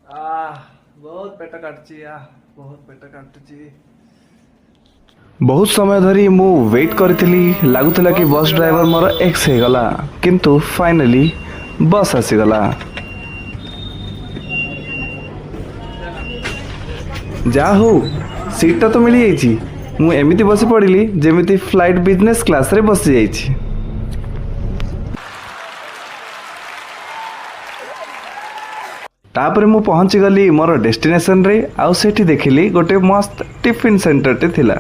ବହୁତ ପେଟ କାଟୁଛି, ବହୁତ ପେଟ କାଟୁଛି। ବହୁତ ସମୟ ଧରି ମୁଁ ୱେଟ୍ କରିଥିଲି। ଲାଗୁଥିଲା କି ବସ୍ ଡ୍ରାଇଭର ମୋର ଏକ୍ସ ହେଇଗଲା, କିନ୍ତୁ ଫାଇନାଲି ବସ୍ ଆସିଗଲା। ଯାହା ହଉ, ସିଟ୍ଟା ତ ମିଳିଯାଇଛି। ମୁଁ ଏମିତି ବସି ପଡ଼ିଲି ଯେମିତି ଫ୍ଲାଇଟ୍ ବିଜନେସ୍ କ୍ଲାସ୍ରେ ବସିଯାଇଛି। ତାପରେ ମୁଁ ପହଞ୍ଚିଗଲି ମୋର ଡେଷ୍ଟିନେସନରେ ଆଉ ସେଠି ଦେଖିଲି ଗୋଟେ ମସ୍ତ ଟିଫିନ୍ ସେଣ୍ଟରଟେ ଥିଲା।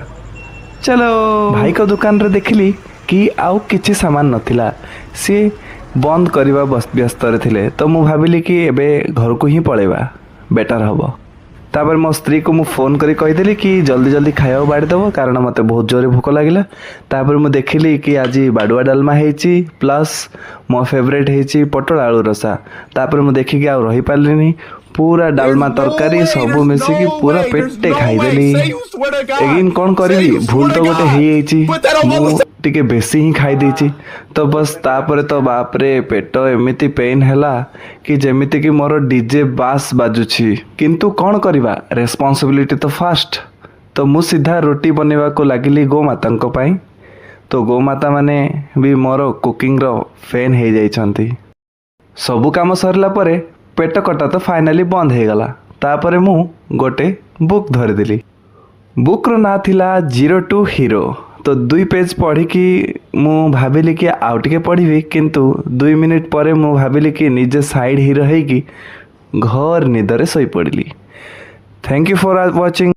ଚଲୋ, ଭାଇଙ୍କ ଦୋକାନରେ ଦେଖିଲି କି ଆଉ କିଛି ସାମାନ ନଥିଲା। ସିଏ ବନ୍ଦ କରିବା ବ୍ୟସ୍ତରେ ଥିଲେ। ତ ମୁଁ ଭାବିଲି କି ଏବେ ଘରକୁ ହିଁ ପଳେଇବା ବେଟର୍ ହେବ। ତାପରେ ମୋ ସ୍ତ୍ରୀକୁ ମୁଁ ଫୋନ୍ କରି କହିଦେଲି କି ଜଲ୍ଦି ଜଲ୍ଦି ଖାଇବାକୁ ବାଢ଼ିଦେବ, କାରଣ ମୋତେ ବହୁତ ଜୋରରେ ଭୋକ ଲାଗିଲା। ତାପରେ ମୁଁ ଦେଖିଲି କି ଆଜି ବାଡ଼ୁଆ ଡାଲମା ହେଇଛି, ପ୍ଲସ୍ ମୋ ଫେଭରେଟ୍ ହେଇଛି ପୋଟଳ ଆଳୁ ରସା। ତାପରେ ମୁଁ ଦେଖିକି ଆଉ ରହିପାରିଲିନି। ପୁରା ଡାଲମା, ତରକାରୀ ସବୁ ମିଶିକି ପୁରା ପେଟେ ଖାଇଦେଲି। ଏଗେନ୍ କ'ଣ କରିବି? ଭୁଲ ତ ଗୋଟେ ହେଇଯାଇଛି, ମୁଁ ଟିକେ ବେଶୀ ହିଁ ଖାଇ ଦେଇଛି। ତ ବସ୍, ତାପରେ ତ ବାପରେ, ପେଟ ଏମିତି ପେନ୍ ହେଲା କି ଯେମିତିକି ମୋର ଡିଜେ ବାସ୍ ବାଜୁଛି। କିନ୍ତୁ କ'ଣ କରିବା, ରେସ୍ପନ୍ସିବିଲିଟି ତ ଫାଷ୍ଟ। ତ ମୁଁ ସିଧା ରୁଟି ବନେଇବାକୁ ଲାଗିଲି ଗୋମାତାଙ୍କ ପାଇଁ। ତ ଗୋମାତା ମାନେ ବି ମୋର କୁକିଂର ଫ୍ୟାନ୍ ହେଇଯାଇଛନ୍ତି। ସବୁ କାମ ସରିଲା ପରେ ପେଟ କଟା ତ ଫାଇନାଲି ବନ୍ଦ ହେଇଗଲା। ତାପରେ ମୁଁ ଗୋଟେ ବୁକ୍ ଧରିଦେଲି। ବୁକ୍ର ନାଁ ଥିଲା ଜିରୋ ଟୁ ହିରୋ। ତ 2 ପେଜ୍ ପଢ଼ିକି ମୁଁ ଭାବିଲି କି ଆଉ ଟିକେ ପଢ଼ିବି, କିନ୍ତୁ 2 ମିନିଟ୍ ପରେ ମୁଁ ଭାବିଲି କି ନିଜେ ସାଇଡ଼୍ ହିରୋ ହେଇକି ଘୋର ନିଦରେ ଶୋଇପଡ଼ିଲି। Thank you for watching.